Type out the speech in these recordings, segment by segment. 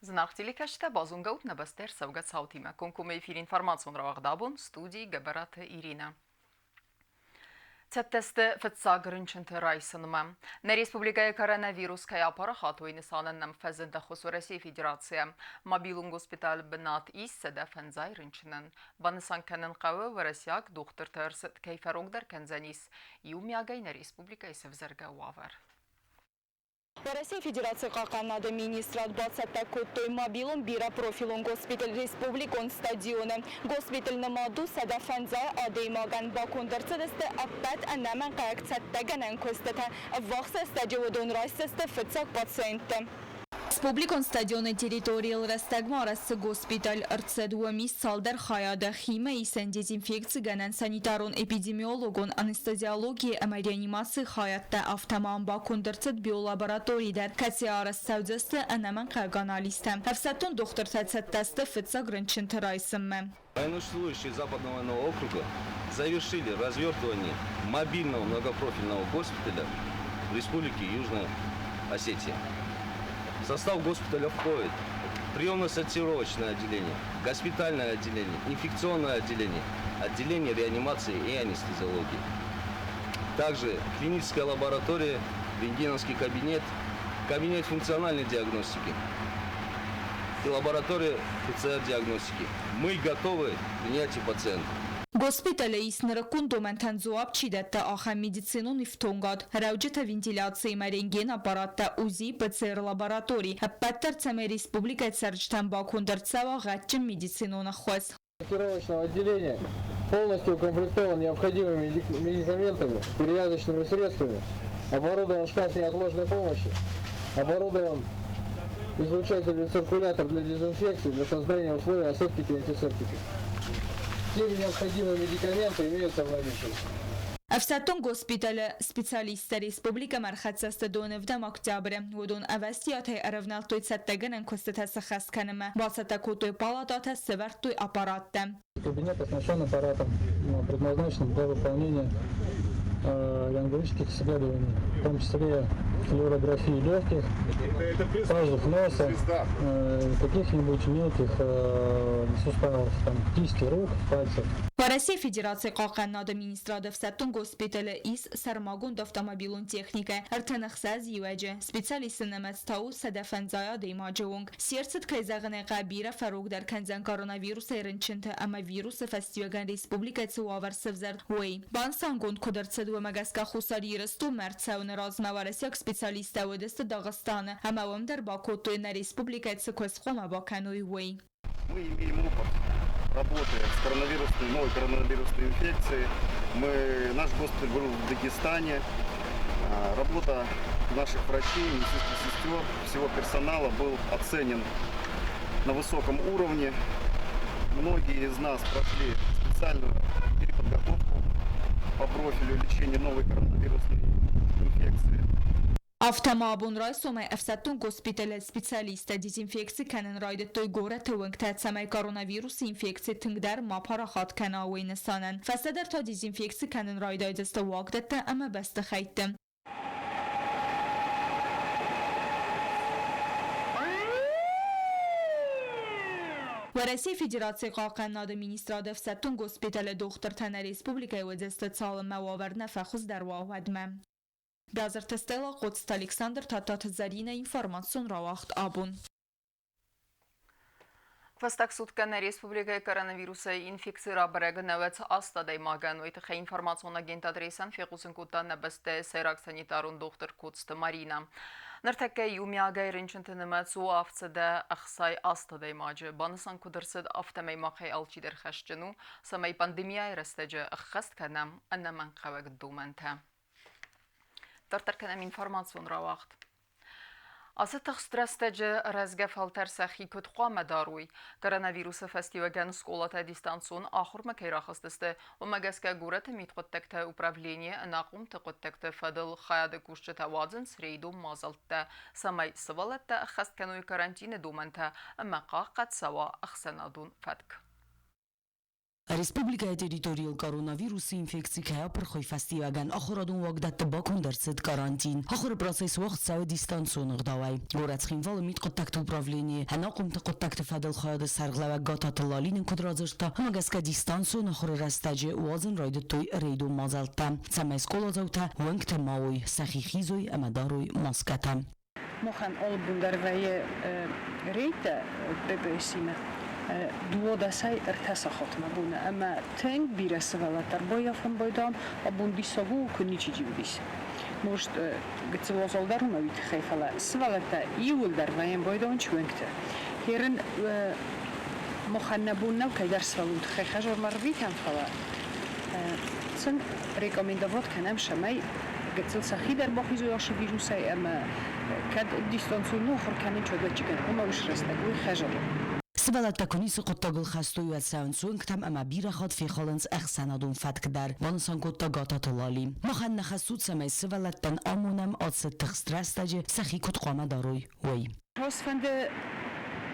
Зынаргъ телекӕсджытӕ, базонгӕ ут нӕ бӕстӕ ӕрцӕугӕ цаутимӕ. Комкоммӕ эфир информацион рауагъд абон, студийы Гӕбӕраты Иринӕ. Цӕттӕ сты фыццаг рынчынты райсынмӕ. Нӕ республикӕйы коронавирус кӕй апарахат, уый нысанӕн нӕм фӕзынд ӕххуыс Уӕрӕсейы Федерацийӕ. Мобилон госпиталы бынат ис 105 рынчынӕн. Банысан кӕнын хъӕуы, уӕрӕсейаг дохтырты ӕрцыд кӕй фӕрогдӕр кӕндзӕнис иумиагӕй нӕ республикӕйы сӕвзӕргӕ уавӕр. Уӕрӕсейы Федерацийы хъахъхъӕнынады министрад бацӕттӕ кодтой мобилон бирӕпрофилон госпиталь республикон стадионы. Госпиталь нымад у 105 адӕймагӕн, баконд ӕрцыдысты ӕппӕт ӕнӕмӕнгхъӕуӕг цӕттӕгӕнӕн куыстытӕ, ӕввахс рӕстӕджы уыдон райсдзысты фыццаг пациентты. Республикон стадионы территорийыл рӕстӕгмӕ арӕзт цы госпиталь ӕрцыд, уым ис цалдӕр хайады: химӕисӕн, дезинфекцигӕнӕн, санитарон-эпидемиологон, анестезиологийы ӕмӕ реанимацийы хайадтӕ, афтӕ ма ам баконд ӕрцыд биолаборатори дӕр, кӕцы арӕзт цӕудзысты ӕнӕмӕнгхъӕугӕ анализтӕ. Ӕфсӕддон дохтыртӕ цӕттӕ сты фыццаг рынчынты райсынмӕ. Военнослужащие Западного военного округа завершили развертывание мобильного многопрофильного госпиталя в Республике Южная Осетия. В состав госпиталя входит приемно-сортировочное отделение, госпитальное отделение, инфекционное отделение, отделение реанимации и анестезиологии. Также клиническая лаборатория, рентгеновский кабинет, кабинет функциональной диагностики и лаборатория ПЦР-диагностики. Мы готовы к принятию пациентов. Госпиталы ис нырыккон домӕнтӕн дзуапп чи дӕтты, ахӕм медицинон ифтонгад, рӕуджытӕ вентиляциимӕ рентген-аппараттӕ, УЗИ, ПЦР-лаборатори, ӕппӕт дӕр цӕмӕй республикӕйы цӕрджытӕн баконд ӕрцӕуа гъӕдджын медицинон ӕххуыс. Сортировочного отделения полностью укомплектован необходимыми медикаментами, перевязочными средствами, оборудован шкаф неотложной помощи, оборудован излучатель и циркулятор для дезинфекции, для создания условий асептики и антисептики. Все необходимые медикаменты имеются в наличии. Ӕфсӕддон госпиталы специалисттӕ республикӕмӕ ӕрхӕццӕ сты донӕвдӕм октябры. Уыдон ӕвӕстиатӕй ӕрӕвнӕлдтой цӕттӕгӕнӕн куыстытӕ сӕххӕст кӕнынмӕ, бацӕттӕ кодтой палатӕтӕ, сӕвӕрдтой аппараттӕ. Кабинет оснащен аппаратом, предназначенным для выполнения рентгенологических исследований, в том числе флюорографии легких, пазух носа, каких-нибудь мелких суставов, там, кисти рук, пальцев. Уӕрӕсейы Федерацийы хъахъхъӕнынады министрады ӕфсӕддон госпиталы ис сӕрмагонд автомобилон техникӕ, 36 иуӕджы, специалистты нымӕц та у 150 адӕймаджы онг. Се рцыд, кӕй зӕгъын ӕй хъӕуы, бирӕ фӕрогдӕр кӕндзӕн коронавирусӕй рынчынты ӕмӕ вирусы фӕстиуӕгӕн республикӕйы цы уавӕр сӕвзӕрд, уый. Банысангонд куыд ӕрцыд, уымӕ гӕсгӕ Хуссар Ирыстонмӕ ӕрцӕуыны размӕ уӕрӕсейаг специалисттӕ уыдысты Дагъыстаны ӕмӕ уым дӕр бакодтой, нӕ республикӕйы цы куыст хъуамӕ бакӕной, уый. Мы имеем опыт работы с коронавирусной, новой коронавирусной инфекцией. Наш госпиталь был в Дагестане. Работа наших врачей, медицинских сестер, всего персонала был оценен на высоком уровне. Многие из нас прошли специальную переподготовку по профилю лечения новой коронавирусной инфекции. Афтӕ ма абон райсомӕй ӕфсӕддон госпиталы специалисттӕ дезинфекци кӕнын райдыдтой горӕты уынгтӕ, цӕмӕй коронавирусы инфекци тынгдӕр ма парахат кӕна, уый нысанӕн. Фӕстӕдӕр та дезинфекци кӕнын райдайдзысты уагдӕттӕ ӕмӕ бӕстыхӕйтты. Уӕрӕсейы Федерацийы хъахъхъӕнынады министрады ӕфсӕддон госпиталы дохтыртӕ нӕ республикӕйы уыдзысты, цалынмӕ уавӕр нӕ фӕхуыздӕр уа, уӕдмӕ. Бязырты Стелла, Хъоцыты Александр, Тадтаты Зӕринӕ, информацион рауагъд абон. Фӕстаг суткӕ нӕ республикӕйы коронавирусӕй инфекци рабӕрӕг нӕуӕдз аст адӕймагӕн. Уый тыххӕй информацион агентад Рейсӕн фехъусын кодта нӕ бӕстӕйы сӕйраг санитарон дохтыр Коцты Маринӕ. Ныртӕккӕ иумиагӕй рынчынты нымӕц у 768 адӕймаджы. Банысан куыд ӕрцыд, афтӕмӕй махӕй алчидӕр хӕсджын у, цӕмӕй пандемияйы рӕстӕджы ӕххӕст кӕнӕм ӕнӕмӕнгхъӕуӕг домӕнтӕ. Дарддӕр кӕнӕм информацион рауагъд. Ацы тыхст рӕстӕджы рӕзгӕ фӕлтӕр сӕхи куыд хъуамӕ дарой? Коронавирусы фӕстиуӕгӕн скъолатӕ дистанцион ахуырмӕ кӕй рахызтысты, уымӕ гӕсгӕ горӕты мидхъуыддӕгты управленийы ӕнахъомты хъуыддӕгты фӕдыл хайады кусджытӕ уадзынц рейдон мадзӕлттӕ, цӕмӕй сывӕллӕттӕ ӕххӕст кӕной карантины домӕнтӕ ӕмӕ хъахъхъӕд цӕуа ӕхсӕнадон фӕтк. Республикӕйы территорийыл коронавирусы инфекци кӕй апырх, уый фӕстиуӕгӕн ахуырадон уагдӕтты баконд ӕрцыд карантин. Ахуыры процесс уагъд цӕуы дистанцион ӕгъдауӕй. Горӕт Цхинвалы мидхъуыддӕгты управленийы ӕнахъомты хъуыддӕгты фӕдыл хайады сӕргълӕууӕг Гататы Лалин куыд радзырдта, уымӕ гӕсгӕ дистанцион ахуыры рӕстӕджы уадзын райдыдтой рейдон мадзӕлттӕ, цӕмӕй скъоладзаутӕ уӕнгтӕ ма уой, сӕхи хизой ӕмӕ дарой маскӕтӕ. Махӕн алы дӕр вӕййы рейдтӕ ППС-имӕ дыууадӕсӕй ӕртӕ сахатмӕ боны ӕмӕ тынг бирӕ сывӕллӕттӕ ӕрбаййафӕм байдам. Абон диссаг у, куы ничи уыдис. Может, гыццыл уазал дӕр уымӕ уый тыххӕй, фӕлӕ сывӕллӕттӕ иууылдӕр вӕййӕм байдам чуӕнгты. Херын махӕн нӕ бон нӕу кӕйдӕр сывӕллон тыххӕй хӕдзармӕ рвитӕм, фӕлӕ сын рекомендовать кӕнӕм, цӕмӕй гыццыл сӕхи дӕр бахизой ацы вирусӕй ӕмӕ кӕд дистанцион ахуыр кӕнын чодӕччыгӕн, уымӕ уыцы рӕстӕг уый хӕзӕры. Сывӕллӕттӕ куы ницы хъуыддагыл хӕстой, уӕд цӕуынц уынгтӕм ӕмӕ бирӕ хатт фехалынц ӕхсӕнадон фӕтк дӕр, банысан кодта Гататы Лали. Махӕн нӕ хӕс у, цӕмӕй сывӕллӕттӕн амонӕм ацы тыхст рӕстӕджы сӕхи куыд хъуамӕ дарой, уый. Цасфӕнды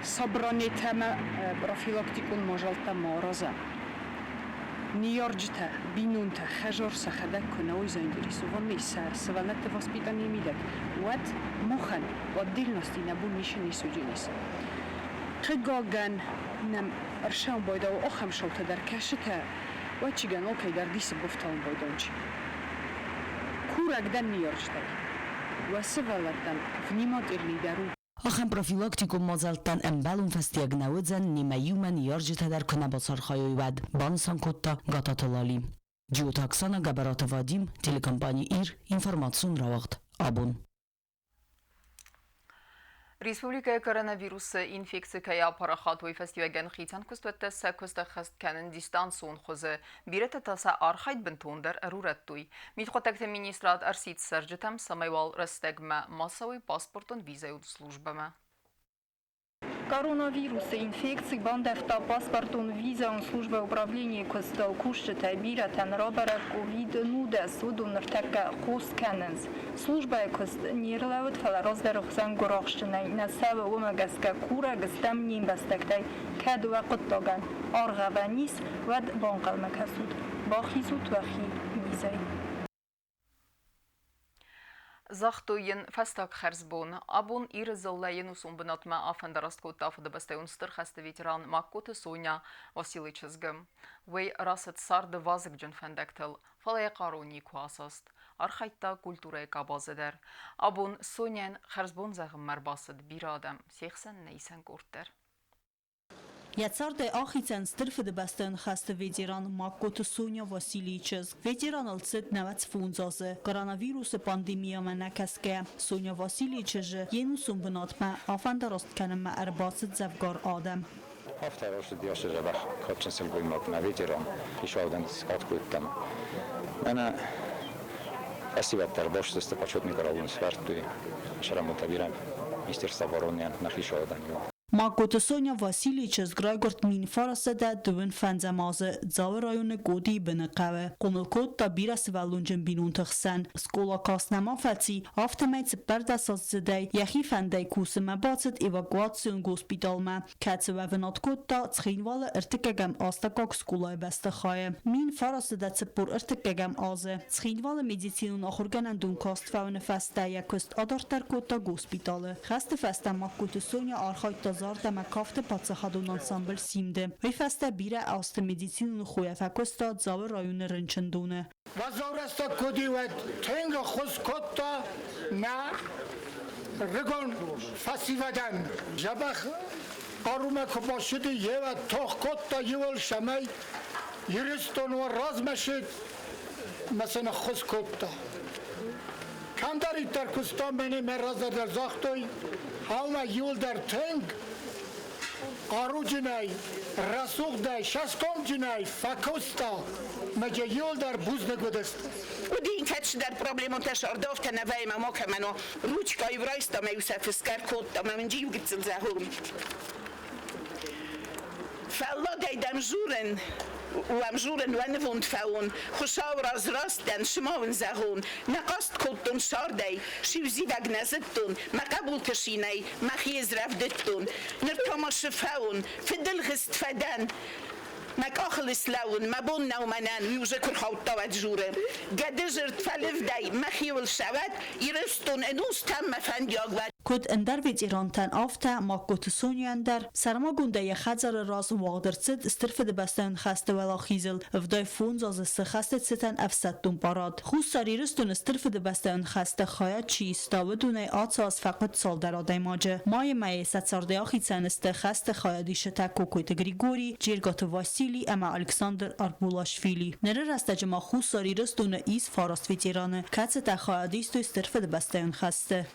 собранитӕ ӕмӕ профилактикон мадзӕлттӕ ма аразӕм, ныййарджытӕ, бинонтӕ, хӕдзар сӕхӕдӕг куы нӕ уой заинтересованный сӕ сывӕллӕтты воспитанийы мидӕг, уӕд махӕн отдельности нӕ бон ницы не суыдзӕнис. Хъыгагӕн нӕм ӕрсӕуын байдауы ахӕм шоутӕ дӕр, кӕцытӕ уӕдчигӕн алкӕй дӕр дисы бафтауын байдауынц. Курӕг дӕн ныййарджытӕй, уӕ сывӕллӕттӕн внимательный дӕр у. Ахӕм профилактикон мадзӕлттӕн ӕмбӕлон фӕстиаг нӕ уыдзӕн, немӕ иумӕ ныййарджытӕ дӕр куы нӕ бацархайой, уӕд, банысан кодта Гататы Лали. Джиоты Оксана, Гӕбӕраты Вадим, телекомпани «Ир», информацион рауагъд «Абон». Республикӕйы коронавирусы инфекци кӕй апарахат, уый фӕстиуӕгӕн хицӕн куыстуӕттӕ сӕ куыст ӕххӕст кӕнын дистанцион хуызы. Бирӕтӕ та сӕ архайд бынтондӕр ӕрурӕдтой. Мидхъуыддӕгты министрад ӕрсидт цӕрджытӕм, цӕмӕй уал рӕстӕгмӕ ма цӕуой паспортон визӕйон службӕмӕ. Коронавирусы инфекци бандӕвта паспортон визӕйон службӕйы управленийы куыстыл. Кусджытӕй бирӕтӕн рабӕрӕг ковид-19, уыдон ныртӕккӕ хос кӕнынц. Службӕйы куыст не рлӕууыд, фӕлӕ раздӕры хуызӕн гуырахстджынӕй нӕ цӕуы, уымӕ гӕсгӕ курӕг стӕм не мбӕстӕгтӕй, кӕд уӕ хъуыддагӕн аргъӕвӕн ис, уӕд банхъӕлмӕ кӕсут, бахизут уӕхи низӕй. Загътой йын фӕстаг хӕрзбон. Абон Иры дзыллӕйы ӕнусон бынатмӕ афӕндараст кодта Фыдыбӕстӕйон Стыр хӕсты ветеран Магкоты Соня Василийы чызгы. Уый рацыд царды вазыгджын фӕндӕгтыл, фӕлӕ йӕ хъару никуы асаст. Архайдта культурӕйы къабазы дӕр. Абон Соняйӕн хӕрзбон зӕгъынмӕ ӕрбацыд бирӕ адӕм, се хсӕн нӕ исӕн къорд дӕр. Йӕ цардӕй ахицӕн Стыр Фыдыбӕстӕйон хӕсты ветеран Магкоты Соня Василийы чызг. Ветераныл цыд 95 азы. Коронавирусы пандемиямӕ нӕ кӕсгӕйӕ, Соня Василийы чызджы йе нусон бынатмӕ афӕндараст кӕнынмӕ ӕрбацыд дзӕвгар адӕм. Афтӕ рацыд ацы дзӕбӕх кадджын сылгоймагмӕ ветеран хицаудӕн скад кодтам. Мӕнӕ фӕсивӕд дӕр баст сты почетный караулын сӕвӕрдтой сӕрӕнбонтӕ бирӕ Министерство обороны нӕ хицаудӕн. Магкоты Соня Василийы чызг райгуырд 1925 азы Дзауы районы Годийы быны хъӕуы. Хъомыл кодта бирӕсывӕллонджын бинонты хсӕн. Скъола каст нӕма фӕци, афтӕмӕй цыппӕрдӕсаздзыдӕй йӕхи фӕндӕй кусынмӕ бацыд эвакуацион госпиталмӕ, кӕцы уӕвынад кодта Цхинвалы ӕртыккӕгӕм астӕуккаг скъолайы бӕстыхайы. 1943 азы Цхинвалы медицинон ахуыргӕнӕндон каст фӕуыны фӕстӕ йӕ куыст адарддӕр кодта госпиталы. Хӕсты фӕстӕ Магкоты Соня архайдта зард ӕмӕ кафты паддзахадон ансамбль «Симд-ы». Уый фӕстӕ бирӕ азты медицинон хойӕ фӕкуыста Дзауы районы рынчындоны. Уӕззау рӕстӕг куыд и, уӕд тынг ӕххуыс кодта нӕ рыгон фӕсивӕдӕн. Дзӕбӕх хъарумӕ куы бацыди, еуӕ тох кодта иуыл, цӕмӕй Ирыстон уӕ размӕ цыд ӕмӕ сын ӕххуыс кодта. Кӕмдӕриддӕр куыстам, мӕнӕ мӕ раздӕр загътой, ӕмӕ иуылдӕр тынг хъаруджынӕй, рӕсугъдӕй, цӕсгомджынӕй фӕкуыста ӕмӕ иуылдӕр бузныг уыдысты. Уыди кӕцыдӕр проблемотӕ сӕрдовтӕ нӕ вӕймӕ мокӕмӕно ручкӕй райста ӕмӕ-иу сӕ фысгӕ кодта ӕмӕ мын иу гыццыл зӕгъон. Фӕлладӕй дӕм дзурын, уӕм дзурын уӕ нывонд фӕуон, Хуыцауы раз раст дӕн, цы ма уын зӕгъон, Нӕ хъаст кодтон цардӕй, сиузивӕг нӕ зыдтон, Мӕ хъӕбулты цинӕй мӕхи ӕз рӕвдыдтон. Ныр та ма цы фӕуон, фыдылгъыст фӕдӕн. Мӕ къахыл слӕууын мӕ бон нӕу мӕнӕн, уый уже куы рхаудта, уӕд журы. Гӕдызырд фӕлывдӕй мӕхиуыл сӕвӕд, Ирыстон ӕнустӕм мӕ фӕндиаг уӕд. Куыд ӕндӕр ветерантӕн, афтӕ Магкоты Соняйӕн дӕр сӕрмагондӕй йӕ хӕдзары раз уагъд ӕрцыд Стыр Фыдыбӕстӕйон хӕсты уӕлахизыл 75 азы цы хӕсты цытӕн ӕфсӕддон парад. Хуссар Ирыстоны Стыр Фыдыбӕстӕйон хӕсты хайад чи иста, уыдонӕй ацы аз фӕхъуыд цалдӕр адӕймаджы. Майы мӕйы сӕ цардӕй ахицӕн сты хӕсты хайадисджытӕ Кокойты Григорий, Джергаты Василий ӕмӕ Александр Арбулашвили. Ныры рӕстӕджы ма Хуссар Ирыстоны ис фараст ветераны, кӕцытӕ хайад истой Стыр Фыдыбӕстӕйон хӕсты.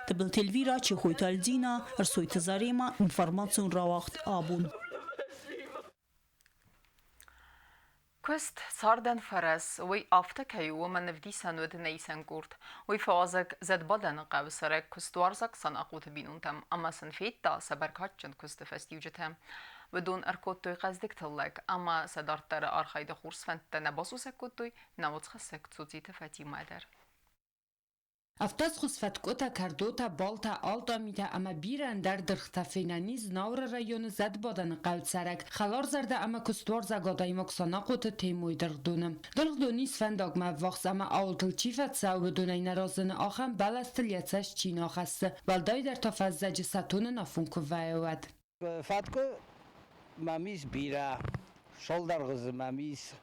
Тыбылты Эльвира, Чехойты Альдина, Ӕрсойты Зарема, информацион рауагъд абон. Куыст цардӕн фӕрӕз, уый афтӕ кӕй у, уымӕн ӕвдисӕн уыд нӕ исӕн къорд. Уый фӕуазӕг Зӕдбадӕны хъӕуы цӕрӕг куыстуарзаг Санахъоты бинонтӕм ӕмӕ сын федта сӕ бӕркадджын куысты фӕстиуджытӕ. Уыдон ӕркодтой хъӕздыг тыллӕг ӕмӕ сӕ дарддӕры архайды хорз фӕндтӕ нӕ басусӕг кодтой науӕдзхӕссӕг Цоциты Фатимӕ дӕр. Ӕфтӕсхуыз фӕткъуытӕ, кӕрдотӕ, балтӕ, алтъамитӕ ӕмӕ бирӕ ӕндӕр дыргътӕ фенӕн ис Знауыры районы Зӕдбадӕны хъӕуы цӕрӕг, хӕларзӕрдӕ ӕмӕ куыстуарзаг адӕймаг Санахъоты Темойы дыргъдоны. Дыргъдон ис фӕндагмӕ ӕввахс ӕмӕ ауылтыл чи фӕцӕуы, уыдонӕй нӕ разыны ахӕм бӕлӕстыл йӕ цӕст чи нӕ ахӕссы, уӕлдайдӕр та фӕззӕджы сӕ тонын афон куы вӕййы, уӕд. Фӕткъуы мӕм ис бирӕ, шолдаргъызы мӕм ис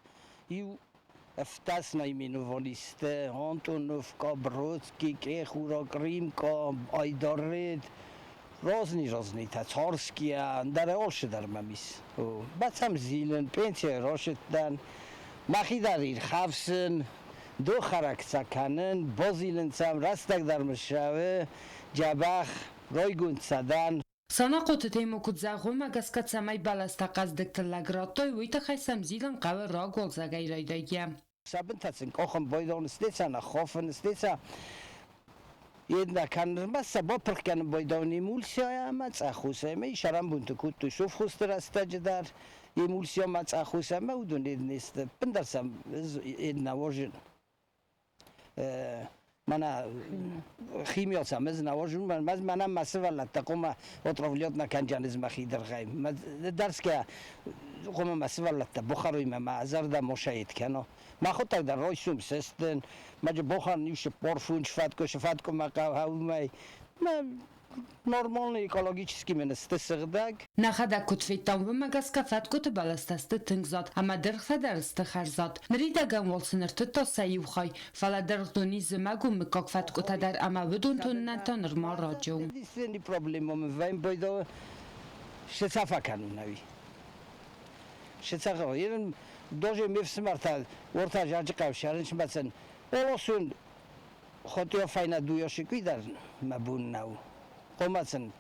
иу ӕфтӕс наименованисты Антоновка, Бродский, Къехура, Къримка, Айдарред, разни-разнитӕ, Царские, ӕндӕр алцы дӕр мӕм ис. Бацӕм зилын, пенсияйы рацыдтӕн, мӕхи дӕр ирхӕфсын, дохӕрӕгцӕ кӕнын, базилын сӕм, рӕстӕг дӕр мын ссӕуы, дзӕбӕх, райгонд сӕ дӕн. Санахъоты Тему куыд зӕгъы, уымӕ гӕсгӕ цӕмӕй бӕлӕстӕ хъӕздыг тыллӕг радтой, уый тыххӕй сӕм зилын хъӕуы рагуалдзӕгӕй райдайгӕ. Сабынтӕ сын къохын бойдон стеца наххофын стеца една канырма сӕ бапырх кӕнын бойдон эмульсия ӕмӕ цъӕхус ӕмӕ сӕрӕнбонты кодтой совхозты рӕстӕджы дӕр эмульсия ӕмӕ цъӕхус ӕмӕ уыдон не сты ӕппындӕр сӕм една уозын мӕнӕ химиоца мӕ знауожун мӕнӕ мӕ сывӕллӕттӕ хъуамӕ отравлёт нӕ кӕнджаныз мӕхи дыргъӕй дӕрсгӕ хъуамӕ мӕ сывӕллӕттӕ бухаруй мӕ мӕ зӕрдӕ мошает кӕно мӕхуыдтӕг дӕр ройсум сестын мӕджы бохан иу сыппор фунч фӕткъуы сыфӕткъуы мӕ хъӕуы мӕ нормальный экологический мен сты сыгъдӕг. Нӕхӕдӕг куыд федтам, уымӕ гӕсгӕ фӕткъуыты бӕлӕстӕ сты тынг зад ӕмӕ дыргътӕ дӕр сты хӕрзад. Ныридӕгӕн уал сын ӕртыдта сӕ иу хай, фӕлӕ дыргъдони зымӕгон мыггаг фӕткъуытӕ дӕр ӕмӕ уыдон тонынӕн та нырма раджы у. Единственный проблема мы вӕййы сецафа кӕнын ӕви сецафа. Ерын доже ме фсымӕртӕ уорта Джаджыхъӕу сӕрынчмӕцӕн олосун хотио файна дуйоши дӕр мӕ бон нӕу. Хъомацын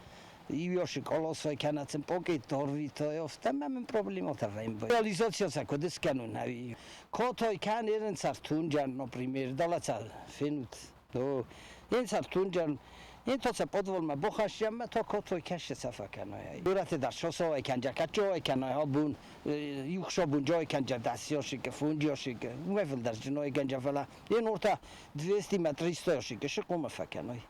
иуёши колосой кӕнӕцын покет торвито офта мӕ проблемота вӕйм. Реализация са куыд скӕнун ӕви. Котой кӕн ерын цар тунджан, например, далаца фенут. То ен цар тунджан ен тоца подволма бохашјама то котой кеше сафа кӕной. Дурате дар шосой кӕнджа качой кӕной хабун юхшобун джой кӕнджа дасиоши фунджиоши уефл дар джной кӕнджа фала ен орта 200 ма 300 ёши ши қома факаной.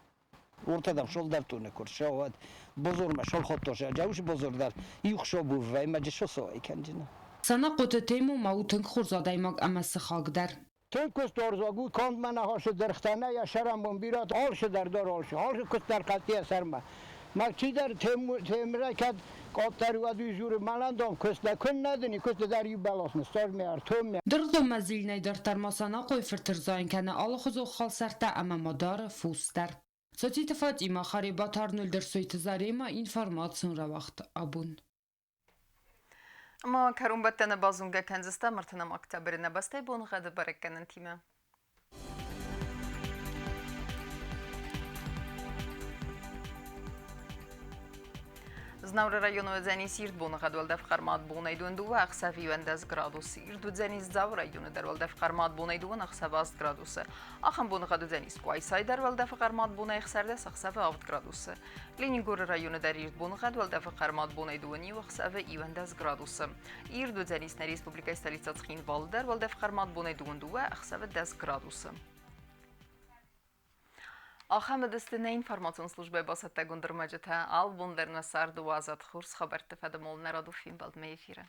Ортадам шол дар туне куршавад бозорма шол хотоша джауш бозор дар юхшобу вай ма шосой кӕнджина. Санахъоты Тему ма у тынг хорз адӕймаг ӕмӕ сыхаг дӕр. Тынг куыстуарзаг у, канд мӕнӕ хашы дыргътӕ нӕ йӕ сӕрӕнбон бирӕ алшы дӕр дӕр алшы, алшы куыст дӕр хъӕдты йӕ сӕрмӕ. Ма чидӕр темырӕй кӕд къаддӕр уӕд уый дзуры, мӕнӕн дам куыст дӕ куыннӕ дын и, куысты дӕр иу бӕлас ныссаз ме ӕртоммӕ. Дыргъдонмӕ зилынӕй дарддӕр ма Санахъойы фырт ӕрзайын кӕны алыхуызон халсартӕ ӕмӕ ма дары фос дӕр. Цоциты Фатимӕ, Харебаты Арнольд, Ӕрсойты Заремӕ, информацион рауагъд абон. Ӕмӕ кӕронбӕттӕны базонгӕ кӕндзыстӕм ӕртынӕм октябры нӕ бӕстӕйы боныгъӕды бӕрӕггӕнӕнтимӕ. Знауыры районы уыдзӕнис ирд боныгъӕд уӕлдӕф хъӕрмад бонӕй дыууын дыууӕ ӕхсӕв 11 градусы. Ирд уыдзӕнис Дзауы районы дӕр уӕлдӕф хъӕрмад бонӕй дыууын ӕхсӕв 8 градусы. Ахӕм боныгъӕд уыдзӕнис Къуайсайы дӕр уӕлдӕфы хъӕрмад бонӕй ӕхсӕрдӕс ӕхсӕвы 7 градусы. Ленингоры районы дӕр ирд боныгъӕд уӕлдӕфы хъӕрмад бонӕй дыууын иу ӕхсӕвы 11 градусы. Ирд уыдзӕнис нӕ республикӕйы столицӕ Цхинвалы дӕр уӕлдӕф хъӕрмад бонӕй дыууын дыууӕ ӕхсӕвы 10 градусы. Ахӕм уыдысты нӕ информацион службӕйы бацӕттӕгонд ӕрмӕджытӕ. Алыбон дӕр нӕ царды уадзӕд хорз хабӕртты фӕдыл нӕ радон фембӕлдмӕ эфиры.